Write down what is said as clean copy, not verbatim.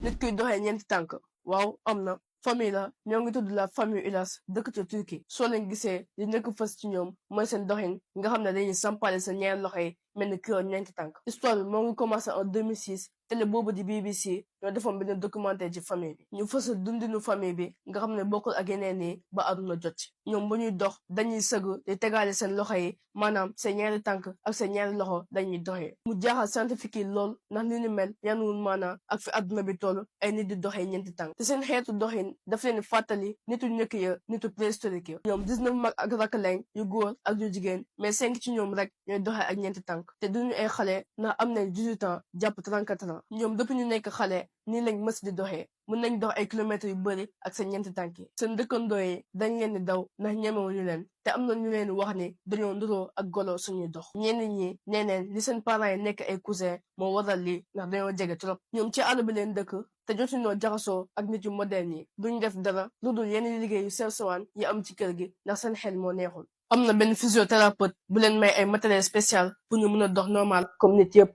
nit kuy doxee ñeenti tànk waaw am na famille la ñoo ngi tudd la famille Ulas dëkk ca Turquie soo leen gisee li nekk fës ci ñoom mooy seen doxin nga xam ne dañuy sampale seen ñaari loxo yi mel ni kii ñeenti tànk histoire bi moo ngi commencé en 2006 télé boobu di BBC ñoo defoon benn documentaire ci famille bi ñu fësal dundinu famille bi nga xam ne bokkul ak yeneen yi ba àdduna jot ci ñoom bu ñuy dox dañuy sëgg di tegaale seen loxo yi maanaam seen ñaari tànk ak seen ñaari loxo dañuy doxee mu jaaxal scientifique yi lool ndax li ni mel yanuwul maanaam ak fi àdduna bi toll ay nit di doxee ñeenti tànk te seen xeetu doxin daf leen fàttali nitu njëkk ya nitu préhistorique ya ñoom 19 mag ak rakk lañ yu góor ak yu jigéen mais 5 ci ñoom rek ñooy doxee ak ñeenti tànk te duñu ay xale ndax am nañ 18 ans jàpp 34 ans ñoom depuis ñu nekk xale nii lañ mës di doxee mën nañ dox ay kilomètres yu bëri ak seen ñeenti tànk yi seen dëkkandoo yi dañ leen di daw ndax ñemewuñu leen te am na ñu leen wax ni dañoo nduroo ak golo suñuy dox ñenn ñi nee neen li seen parents yi nekk ay cousin moo waral lii ndax dañoo jege trop ñoom ci àll bi leen dëkk te jotuñoo jaxasoo ak nit yu moderne yi duñ def dara lu dul yenn liggéey yu sew sewaan yi am ci kër gi ndax seen xel moo neexul am na benn physiothérapeute bu leen may ay matériel spécial pour ñu mën a dox normal comme nit yëpp